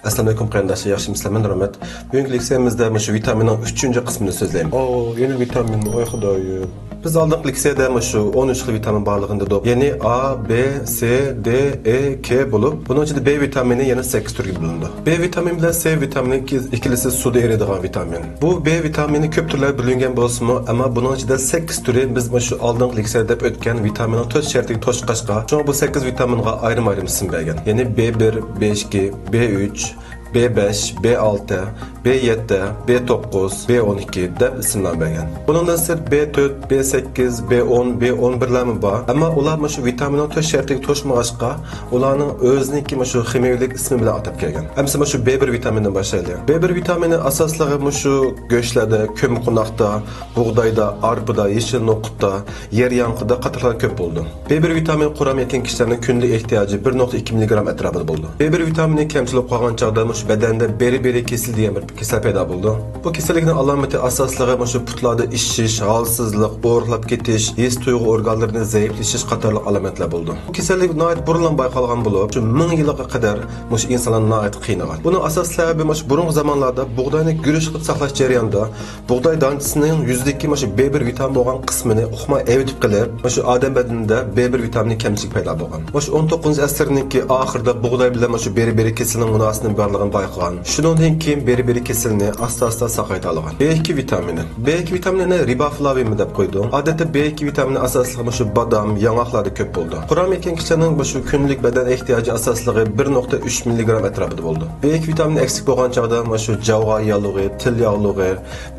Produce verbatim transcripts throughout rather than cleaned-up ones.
ئەسسالامۇئەلەيكۇم قېرىنداشلار، ياخشىمۇسىلەر؟ مەن رەھمەت. بۈگۈنكى لېكسىيەمىزدە مۇشۇ ۋىتامىننىڭ ئۈچىنچى قىسمىنى سۆزلەيمىز. ئو، يەنە ۋىتامىن، ۋاي خۇدايىم. بىز ئالدىنقى لېكسىيەدە مۇشۇ ئون ئۈچ خىل ۋىتامىن بارلىقىنى دېدۇق. يەنى A، B، C، D، E، K بولۇپ، بۇنىڭ ئىچىدە B ۋىتامىنى يەنە سەككىز تۈرگە بۆلۈنىدۇ. B ۋىتامىنى بىلەن C ۋىتامىنى ئىككىلىسى سۇدا ئېرىيدىغان ۋىتامىن. بۇ B ۋىتامىنى كۆپ تۈرلەرگە بۆلۈنگەن بولسىمۇ، ئەمما بۇنىڭ ئىچىدە سەككىز تۈرى بىز مۇشۇ ئالدىنقى لېكسىيەدە دەپ ئۆتكەن ۋىتامىننىڭ تۆت شەرتىگە توشقاچقا، شۇڭا بۇ سەككىز ۋىتامىنغا ئايرىم-ئايرىم ئىسىم بەرگەن. يەنى B بىر، B ئىككى، B ئۈچ، B بەش، B ئالتە، B يەتتە، B توققۇز، B ئون ئىككى دەپ ئىسىملار بەرگەن. بۇنىڭدىن سىرت B تۆت، B سەككىز، B ئون، B ئون بىرلەرمۇ بار. ئەمما ئۇلار مۇشۇ ۋىتامىننىڭ تۆت شەرتىگە توشمىغاچقا، ئۇلارنىڭ ئۆزىنىڭكى مۇشۇ خىمىيەلىك ئىسمى بىلەن ئاتاپ كەلگەن. ئەمسە مۇشۇ B بىر ۋىتامىنىدىن باشلايلى. B بىر ۋىتامىنى ئاساسلىقى مۇشۇ گۆشلەردە، كۆممىقوناقتا، بۇغدايدا، ئارپىدا، يېشىل نوقۇتتا، يەر ياڭىقىدا قاتارلىقلار كۆپ بولىدۇ. B بىر ۋىتامىنى قۇرامى يەتكەن كىشىلەرنىڭ كۈندىلىك ئېھتىياجى بىر نۇقتا ئىككى مىللىگرام ئەتراپىدا بولىدۇ. B بىر ۋىتامىنى كەمچىل بولۇپ قالغان چاغدا مۇشۇ بەدەندە بېرى-بېرى كېسىلى دېگەن بىر كېسەل پەيدا بولىدۇ. بۇ كېسەللىكنىڭ ئالامىتى ئاساسلىقى مۇشۇ پۇتلاردا ئىششىش، ھالسىزلىق، ئورۇقلاپ كېتىش، ھېس تۇيغۇ ئورگانلىرىنى زەئىپلىشىش قاتارلىق ئالامەتلەر بولىدۇ. بۇ كېسەللىك ناھايىتى بۇرۇنلا بايقالغان بولۇپ، شۇ مىڭ يىلغا قەدەر مۇشۇ ئىنسانلارنى ناھايىتى قىينىغان. بۇنىڭ ئاساسلىق سەۋەبى مۇشۇ بۇرۇنقى زامانلاردا بۇغداينى گۈرۈچ قىلىپ ساقلاش جەريانىدا بۇغداي دانىسىنىڭ يۈزىدىكى مۇشۇ B بىر ۋىتامىنى بولغان قىسمىنى ئۇقماي ئەۋېتىپ قېلىپ، مۇشۇ ئادەم بەدىنىدە B بىر ۋىتامىنى كەمچىلىك پەيدا بولغان. مۇشۇ ئون توققۇزىنچى ئەسىرنىڭكى ئاخىرىدا بۇغداي بىلەن مۇشۇ بېرى-بېرى كېسىلىنىڭ مۇناسىۋىتىنىڭ بارلىقىنى بايقىغان. شۇنىڭدىن كېيىن بېرى-بېرى كېسىلىنى ئاستا-ئاستا ساقايتالىغان. B ئىككى ۋىتامىنى. B ئىككى ۋىتامىنىنى رىبافلاۋىن دەپ قويىدۇ. ئادەتتە B ئىككى ۋىتامىنى ئاساسلىقى مۇشۇ بادام، ياڭاقلاردا كۆپ بولىدۇ. قۇرامى يەتكەن كىشىلەرنىڭ مۇشۇ كۈندىلىك بەدەن ئېھتىياجى ئاساسلىقى بىر نۇقتا ئۈچ مىللىگرام ئەتراپىدا بولىدۇ. B ئىككى ۋىتامىنى ئەكسىك بولغان چاغدا مۇشۇ جاۋغا ياللۇغى، تىل ياللۇغى،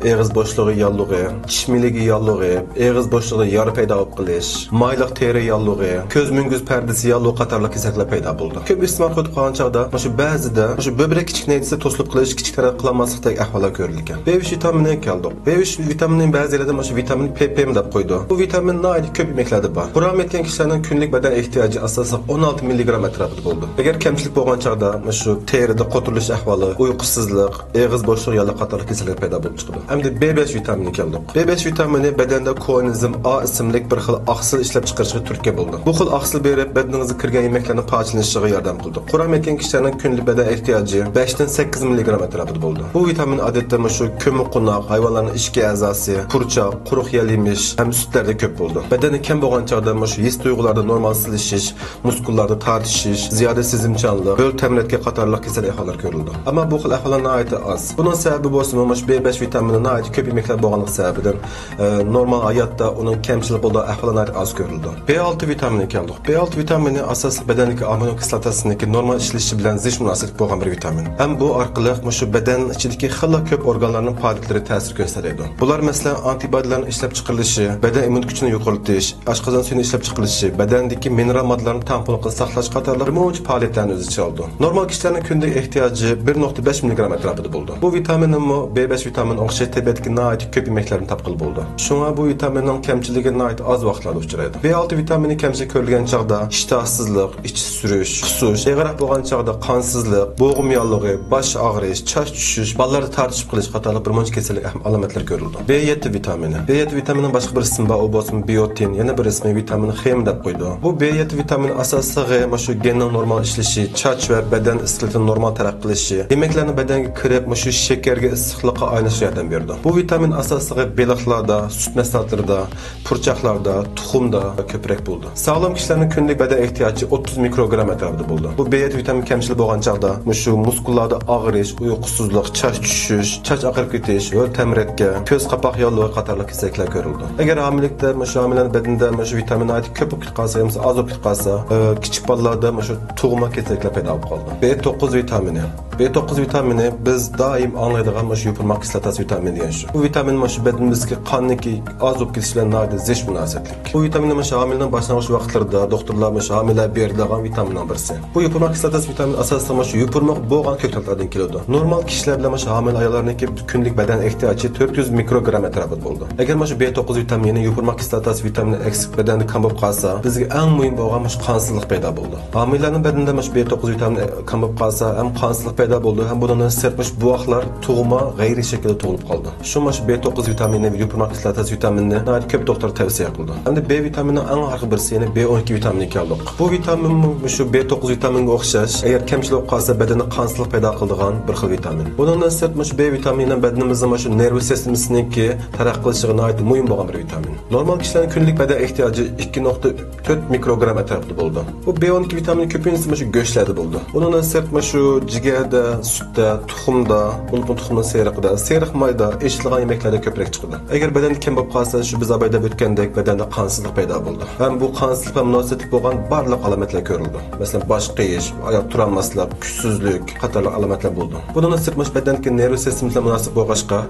ئېغىز بوشلۇقى ياللۇغى، چىش مىلىگى ياللۇغى، ئېغىز بوشلۇقىدا يارا پەيدا بولۇپ قېلىش، مايلىق تېرە ياللۇغى، كۆز مۈڭگۈز پەردىسى ياللۇغى قاتارلىق كېسەكلەر پەيدا بولىدۇ. كۆپ ئىستېمال قىلىۋاتقان چاغدا مۇشۇ بەزىدە مۇشۇ بۆبرەك كىچىك نەيزىسى توسۇلۇپ قېلىش، كىچىك تەرەت قىلالماسلىقتەك ئەھۋاللار كۆرۈلگەن. B ئۈچ ۋىتامىنىگە كەلدۇق. B ئۈچ ۋىتامىنىنى بەزى يەرلەردە مۇشۇ ۋىتامىن P P دەپ قويىدۇ. بۇ ۋىتامىن ناھايىتى كۆپ يېمەكلەردە بار. قۇرامى يەتكەن كىشىلەرنىڭ كۈندىلىك بەدەن ئېھتىياجى ئاساسلىق ئون ئالتە مىللىگرام ئەتراپىدا بولىدۇ. ئەگەر كەمچىلىك بولغان چاغدا مۇشۇ تېرىدە قوتۇرۇلۇش ئەھۋالى، ئۇيقۇسىزلىق، ئېغىز بوشلۇقى ياللۇغى قاتارلىق كېسەللەر پەيدا بولۇپ چىقىدۇ. ئەمدى B بەش ۋىتامىنىگە كەلدۇق. B بەش ۋىتامىنى بەدەندە كوئېنزىم A ئىسىملىك بىر خىل ئاقسىل ئىشلەپ چىقىرىشقا تۈرتكە بولىدۇ. بۇ خىل ئاقسىل بېرىپ، بەدىنىڭىزگە كىرگەن يېمەكلەرنىڭ پارچىلىنىشىغا ياردەم قىلىدۇ. قۇرامى يەتكەن كىشىلەرنىڭ كۈندىلىك بەدەن ئېھتىياجى بەشتىن سەككىز مىللىگرام ئەتراپىدا بولىدۇ. بۇ ۋىتامىن ئادەتتە مۇشۇ كۆممىقوناق، ھايۋانلارنىڭ ئىچكى ئەزاسى، پۇرچاق، قۇرۇق يەل يېمىش ھەم سۈتلەردە كۆپ بولىدۇ. بەدەندە كەم بولغان چاغدا مۇشۇ ھېس تۇيغۇلاردا نورمالسىزلىشىش، مۇسكۇللاردا تارتىشىش، زىيادە سېزىمچانلىق، ھۆل تەمرەتكە قاتارلىق كېسەل ئەھۋاللار كۆرۈلىدۇ. ئەمما بۇ خىل ئەھۋاللار ناھايىتى ئاز. بۇنىڭ سەۋەبى بولسىمۇ مۇشۇ B بەش ۋىتامىنى ناھايىتى كۆپ يېمەكلەر بولغانلىقى سەۋەبىدىن، ئە، نورمال ھاياتتا ئۇنىڭ كەمچىلىك بولىدىغان ئەھۋاللار ناھايىتى ئاز كۆرۈلىدۇ. B ئالتە ۋىتامىنىگە كەلدۇق. B ئالتە ۋىتامىنى ئاساسلىق بەدەندىكى ئامىنو كىسلاتاسىنىڭكى نورمال ئىشلىشى بىلەن زىچ مۇناسىۋەتلىك بولغان بىر ۋىتامىن. ھەم بۇ ئارقىلىق مۇشۇ بەدەن ئىچىدىكى خېلىلا كۆپ ئورگانلارنىڭ پائالىيەتلىرى تەسىر كۆرسىتەلەيدۇ. بۇلار مەسىلەن ئانتىبادىلارنىڭ ئىشلەپ چىقىرىلىشى، بەدەن ئىممۇنىتېت كۈچىنى يۇقىرىلىتىش، ئاشقازان سۈيىنىڭ ئىشلەپ چىقىرىلىشى، بەدەندىكى مىنېرال ماددىلارنىڭ تەڭپۇڭلۇقىنى ساقلاش قاتارلىق بىر مۇنچە پائالىيەتلەرنى ئۆز ئىچىگە ئالىدۇ. نورمال كىشىلەرنىڭ كۈندىلىك ئېھتىياجى بىر نۇقتا بەش مىللىگرام ئەتراپىدا بولىدۇ. بۇ ۋىتامىنمۇ B بەش ۋىتامىنىغا ئوخشاش تەبىئەتتىكى ناھايىتى كۆپ يېمەكلەردىن تاپقىلى بولىدۇ. شۇڭا بۇ ۋىتامىننىڭ كەمچىلىكى ناھايىتى ئاز ۋاقىتلاردا ئۇچرايدۇ. B ئالتە ۋىتامىنى كەمچىلىك كۆرۈلگەن چاغدا ئىشتىھاسىزلىق، ئىچى سۈرۈش، قۇسۇش، ئېغىرراق بولغان چاغدا قانسىزلىق، بوغۇم ياللۇغى، باش ئاغرىش، چاچ چۈشۈش، بالىلاردا تارتىشىپ قېلىش قاتارلىق بىر مۇنچە كېسەللىك ئەھم-، ئالامەتلەر كۆرۈلىدۇ. B يەتتە ۋىتامىنى. B يەتتە ۋىتامىنىنىڭ باشقا بىر ئىسمى بار، ئۇ بولسىمۇ بىيوتىن، يەنە بىر ئىسمى ۋىتامىن خېم دەپ قويىدۇ. بۇ B يەتتە ۋىتامىنى ئاساسلىقى مۇشۇ گېننىڭ نورمال ئىشلىشى، چاچ ۋە بەدەن ئىسكىلېتىنىڭ نورمال تەرەققىي قىلىشى، يېمەكلەرنىڭ بەدەنگە كىرىپ، مۇشۇ شېكەرگە، ئىسسىقلىققا ئايلىنىشىغا ياردەم بېرىدۇ. بۇ ۋىتامىن ئاساسلىقى بېلىقلاردا، سۈت مەھسۇلاتلىرىدا، پۇرچاقلاردا، تۇخۇمدا كۆپرەك بولىدۇ. ساغلام كىشىلەرنىڭ كۈندىلىك بەدەن ئېھتىياجى ئوتتۇز مىكروگرام ئەتراپىدا بولىدۇ. بۇ B يەتتە ۋىتامىن كەمچىلىك بولغان چاغدا مۇشۇ مۇسكۇللاردا ئاغرىش، ئۇيقۇسىزلىق، چاچ چۈشۈش، چاچ ئاقىرىپ كېتىش، ھۆل تەمرەتكە، كۆز قاپاق ياللۇغى قاتارلىق كېسەللىكلەر كۆرۈلىدۇ. ئەگەر ھامىلىلىكتە مۇشۇ ھامىلىنىڭ بەدىنىدە مۇشۇ ۋىتامىن ناھايىتى كۆپ بولۇپ كېتىپ قالسا يامىسا ئاز بولۇپ كېتىپ قالسا، ئە، كىچىك بالىلاردا مۇشۇ تۇغما كېسەللىكلەر پەيدا بولۇپ قالىدۇ. B توققۇز ۋىتامىنى. B توققۇز ۋىتامىنى بىز دائىم ئاڭلايدىغان مۇشۇ يوپۇرماق كىسلاتاسى ۋىتامىنى دېگەن شۇ. بۇ ۋىتامىن مۇشۇ بەدىنىمىزدىكى قاندىكى ئاز بولۇپ كېتىش بىلەن ناھايىتى زىچ مۇناسىۋەتلىك. بۇ ۋىتامىن مۇشۇ ھامىلىنىڭ باشلانغۇچ ۋاقىتلىرىدا دوختۇرلار مۇشۇ ھامىلىلەرگە بېرىدىغان ۋىتامىننىڭ بىرسى. بۇ يوپۇرماق كىسلاتاسى ۋىتامىنى ئاساسلىقى مۇشۇ يوپۇرمىقى بولغان كۆكتاتلاردىن كېلىدۇ. نورمال كىشىلەر بىلەن مۇشۇ ھامىلە ئاياللارنىڭكى كۈندىلىك بەدەن ئېھتىياجى تۆت يۈز مىكروگرام ئەتراپىدا بولىدۇ. ئەگەر مۇشۇ B توققۇز ۋىتامىنى، يەنى يوپۇرماق كىسلاتاسى ۋىتامىنى ئەكسىك بەدەندە كەم بولۇپ قالسا، بىزگە ئەڭ مۇھىم بولغان مۇشۇ قانسىزلىق پەيدا بولىدۇ. ھامىلىلەرنىڭ بەدىنىدە مۇشۇ B توققۇز ۋىتامىنى كەم بولۇپ قالسا، ھەم قانسىزلىق پەيدا پەيدا بولىدۇ ھەم بۇنىڭدىن سىرت مۇشۇ بوۋاقلار تۇغما غەيرىي شەكىلدە تۇغۇلۇپ قالىدۇ. شۇ مۇشۇ بى توققۇز ۋىتامىنى، يوپۇرماق كىسلاتاسى ۋىتامىنىنى ناھايىتى كۆپ دوختۇر تەۋسىيە قىلىدۇ. ئەمدى بى ۋىتامىنىنىڭ ئەڭ ئاخىرقى بىرسى، يەنى بى ئون ئىككى ۋىتامىنىنى كەلدۇق. بۇ ۋىتامىنمۇ مۇشۇ بى توققۇز ۋىتامىنغا ئوخشاش، ئەگەر كەمچىل بولۇپ قالسا، بەدەندە قانسىزلىق پەيدا قىلىدىغان بىر خىل ۋىتامىن. بۇنىڭدىن سىرت مۇشۇ بى ۋىتامىنى بەدىنىمىزنىڭ مۇشۇ نېرۋا سىستېمىسىنىڭكى تەرەققىي قىلىشىغا ناھايىتى مۇھىم بولغان بىر ۋىتامىن. نورمال كىشىلەرنىڭ كۈندىلىك بەدەن ئېھتىياجى ئىككى نۇقتا تۆت مىكروگرام ئەتراپىدا بولىدۇ. بۇ بى ئون ئىككى ۋىتامىنى كۆپىنچىسى مۇشۇ گۆشلەردە بولىدۇ. ئۇنىڭدىن سىرت مۇشۇ جىگەردە، سۈتتە، تۇخۇمدا، ئۇلۇغ تۇخۇمنىڭ سېرىقىدا، سېرىق مايدا، ئېشىلغان يېمەكلەردە كۆپرەك چىقىدۇ. ئەگەر بەدەندە كەم بولۇپ قالسا، شۇ بىز ئاۋۋال دەپ ئۆتكەندەك بەدەندە قانسىزلىق پەيدا بولىدۇ. ھەم بۇ قانسىزلىق بىلەن مۇناسىۋەتلىك بولغان بارلىق ئالامەتلەر كۆرۈلىدۇ. مەسىلەن، باش قېيىش، ئاياغ تۇرالماسلىق، كۈچسىزلىك قاتارلىق ئالامەتلەر بولىدۇ. بۇنىڭدىن سىرت مۇشۇ بەدەندىكى نېرۋا سىستېمىسى بىلەن مۇناسىۋەت بولغاچقا،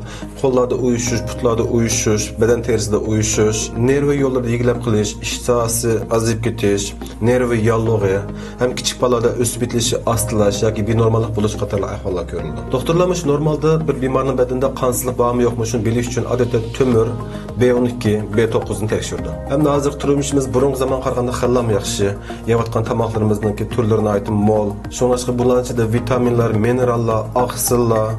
قوللاردا ئۇيۇشۇش، پۇتلاردا ئۇيۇشۇش، بەدەن تېرىسىدا ئۇيۇشۇش، نېرۋا يوللىرىدا يېگىلەپ قېلىش، ئىشتىھاسى ئازىيىپ كېتىش، نېرۋا ياللۇغى ھەم كىچىك بالىلاردا ئۆسۈپ يېتىلىشى ئاستىلاش ياكى بىنورماللىق بولۇش قاتارلىق ئەھۋاللار كۆرۈلىدۇ. دوختۇرلار مۇشۇ نورمالدا بىر بىمارنىڭ بەدىنىدە قانسىزلىق بارمۇ يوقمۇ، شۇنى بىلىش ئۈچۈن ئادەتتە تۆمۈر، بى ئون ئىككى، بى توققۇزنى تەكشۈرىدۇ. ئەمدى ھازىرقى تۇرمۇشىمىز بۇرۇنقى زامانغا قارىغاندا خېلىلا ياخشى. يەۋاتقان تاماقلىرىمىزنىڭكى تۈرلىرى ناھايىتى مول. شۇڭلاشقا بۇلارنىڭ ئىچىدە ۋىتامىنلار، مىنېراللار، ئاقسىللار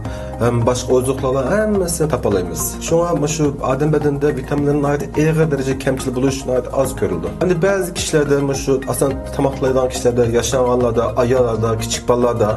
ھەم باشقا ئوزۇقلۇقلار ھەممىسىنى تاپالايمىز. شۇڭا مۇشۇ ئادەم بەدىنىدە ۋىتامىنلار ناھايىتى ئېغىر دەرىجىدە كەمچىل بولۇش ناھايىتى ئاز كۆرۈلىدۇ. ئەمدى بەزى كىشىلەردە مۇشۇ ئاسان تاماق تاپالايدىغان كىشىلەردە، ياشانغانلاردا، ئاياللاردا، كىچىك بالىلاردا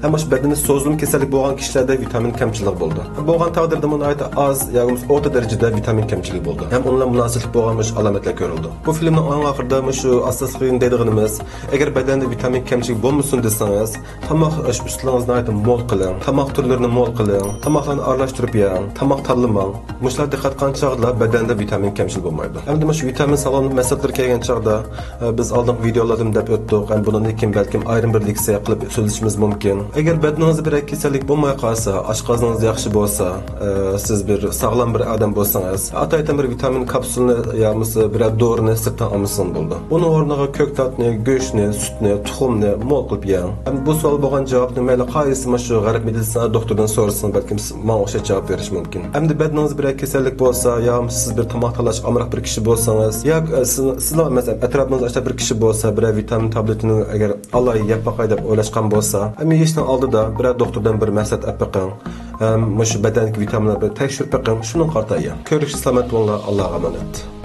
ھەم مۇشۇ بەدىنى سوزۇلما كېسەللىك بولغان كىشىلەردە ۋىتامىن كەمچىلىكى بولىدۇ. بولغان تەقدىردىمۇ ناھايىتى ئاز ياكى بولمىسا ئورتا دەرىجىدە ۋىتامىن كەمچىلىكى بولىدۇ. ھەم ئۇنىڭ بىلەن مۇناسىۋەتلىك بولغان مۇشۇ ئالامەتلەر كۆرۈلىدۇ. بۇ فىلىمنىڭ ئەڭ ئاخىرىدا مۇشۇ ئاساسلىقىنى دەيدىغىنىمىز، ئەگەر بەدەندە ۋىتامىن كەمچىلىكى بولمىسۇن دېسىڭىز، تاماق ئىش ئۈستىلىڭىزنى ناھايىتى مول قىلىڭ. تاماق تۈرلىرىنى مول قىلىڭ. تاماقلارنى ئارىلاشتۇرۇپ يەڭ. تاماق تاللىماڭ. مۇشۇلارغا دىققەت قىلغان چاغدا بەدەندە ۋىتامىن كەمچىلىكى بولمايدۇ. ئەمدى مۇشۇ ۋىتامىن ساغلاملىق مەسىلىلىرى كەلگەن چاغدا، ئە، بىز ئالدىنقى ۋىدېئولاردا دەپ ئۆتتۇق. ئەمدى بۇنىڭدىن كېيىن بەلكىم ئايرىم بىر لېكسىيە قىلىپ سۆزلىشىمىز مۇمكىن. ئەگەر بەدىنىڭىزدە بىرەر كېسەللىك بولماي قالسا، ئاشقازىنىڭىز ياخشى بولسا، ئە، سىز بىر ساغلام بىر ئادەم بولسىڭىز، ئاتايتىن بىر ۋىتامىن كاپسۇلىنى يا بولمىسا بىرەر دورىنى سىرتتىن ئالمىسىڭىز بولىدۇ. ئۇنىڭ ئورنىغا كۆكتاتنى، گۆشنى، سۈتنى، تۇخۇمنى مول قىلىپ يەڭ. ئەمدى بۇ سوئال بولغان جاۋابنى مەيلى قايسى مۇشۇ غەرب مېدىتسىنا دوختۇرىدىن سورىسىڭىز، بەلكىم سىز ماڭا ئوخشاش جاۋاب بېرىشى مۇمكىن. ئەمدى بەدىنىڭىزدە بىرەر كېسەللىك بولسا، يا سىز بىر تاماق تاللاش ئامراق بىر كىشى بولسىڭىز، يا، ئە، سىز، سىزنىڭ، مەسىلەن، ئەتراپىڭىزدا ئاشۇنداق بىر كىشى بولسا، بىرەر ۋىتامىن تابلېتىنى ئەگەر ئالاي، يەپ باقاي دەپ ئويلاشقان بولسا، ھەم يېيىشنىڭ ئالدىدا بىرەر دوختۇردىن بىر مەسلىھەت ئەپ بېقىڭ. ھەم مۇشۇ بەدەندىكى ۋىتامىنلارنى بىر تەكشۈرۈپ بېقىڭ. شۇنىڭغا قارىتا يەڭ. كۆرۈشكىچە سالامەت بولۇڭلار. ئاللاغا ئامانەت.